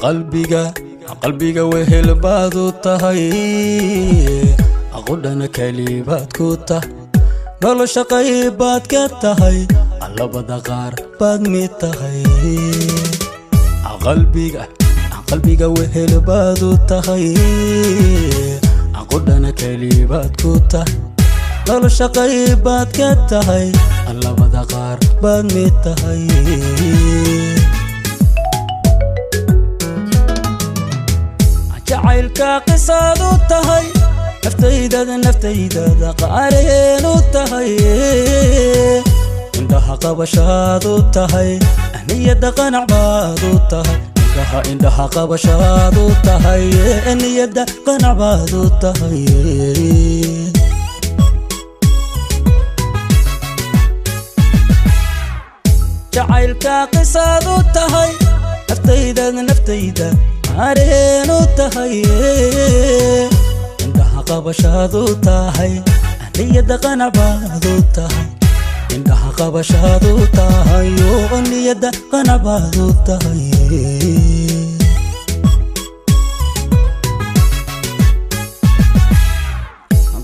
Qalbiga, qalbiga wehel baad u tahay, aqudhana kelibaad ku tah, nolosha qayb baad ka tahay, labada qaar baad mid tahay. Qalbiga, qalbiga wehel baad u tahay, aqudhana kelibaad ku tah, nolosha qayb baad ka tahay, labada qaar baad mid tahay. Jacaylka qisaad u tahay, naftaydada, naftaydada qaareen u tahay, indhaha qabashaad u tahay, niyadda qanac baad u tahay. Indhaha, indhaha qabashaad u tahay, niyadda qanac baad u tahay. Jacaylka qisaad u tahay, naftaydada, naftayda qaareen u tahay, indhaha qabashaad u tahay, niyadda qanac baad u tahay. Indhaha qabashaad u tahay oo niyadda qanac baad u tahay.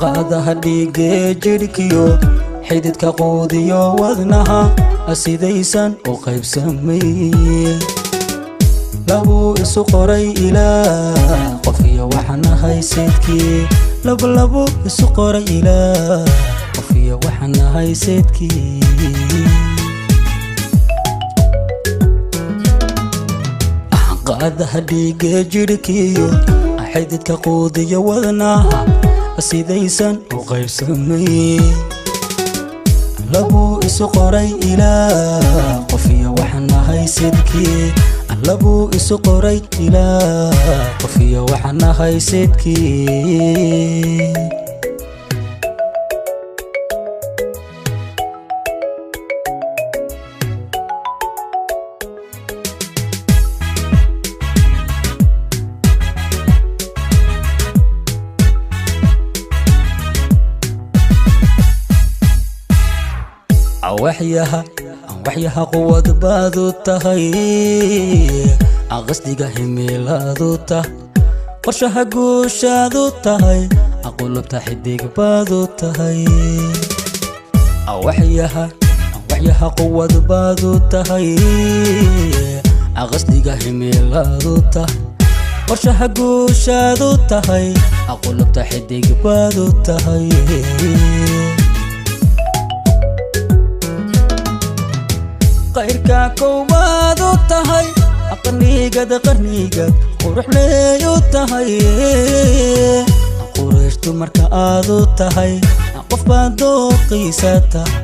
Qaadaha dhiigee jidhkiyo xididka quudiyo wadnaha, sidaysan u qaybsamay, labuu isu qoray ilaa, qof iyo waxaan ahay seedkii. Labo isu qoray ilaa, qof iyo waxaan ahay seedkii. Qaadaha dhiigee jidhkiyo xididka quudiyo wadnaha, sidaysan u qaybsamay, labuu isu qoray ilaa, qof iyo waxaan ahay sidkii. Labuu isu qoray ilaa, qof iyo waxaan ahay sidkii. Waxyaha, waxyaha quwad baad u tahay, qasdiga himilaad u tah, qorshaha guushaad u tahay, qulubta xidig baad u tahay. Waxyaha, waxyaha quwad baad u tahay, qasdiga himilaad u tah, qorshaha guushaad u tahay, qulubta xidig baad u tahay. Qayrka koowaad u tahay, qarnigad, qarnigad quruxley u tahay. Quraysh dumarka aad u tahay, qof baad dooqiisa tahay.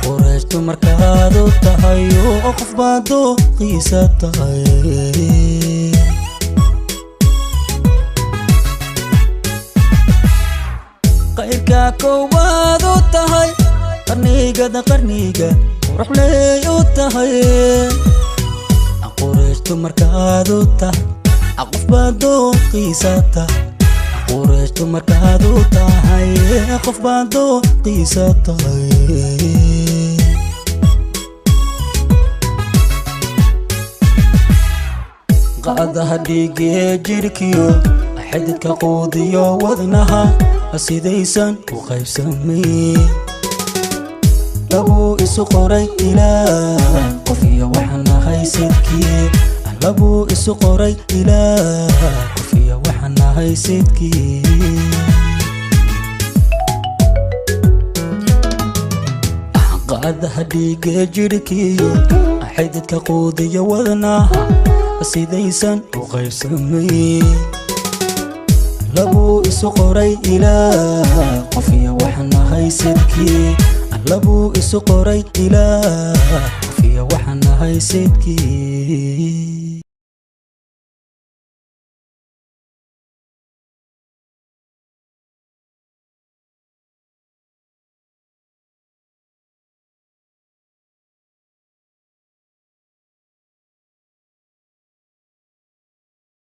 Quraysh dumarka aad u tahay, oo qof baad dooqiisa tahay. Qayrka koowaad u tahay, qarnigad, qarniga quruxley u tahay. Quraysh dumarka aad u tahay, qof baad dooqiisa tahay. Quraysh dumarka aad u tahay, qof baad dooqiisa tahay. Qaadaha dhiigee jidhkiyo xididka quudiyo wadnaha, sidaysan u qaybsamay, labuu isu qoray ilaa, qof iyo waxaan ahay sidkii. Labuu isu qoray ilaa, qof iyo waxaan ahay sidkii. Qaadaha dhiigee jidhkiyo xididka quudiyo wadnaha, sidaysan u qaybsamay, labuu isu qoray ilaa, qof iyo waxaan ahay sidkii. Labuu isu qoray ilaa, qof iyo waxaan ahay sidkii.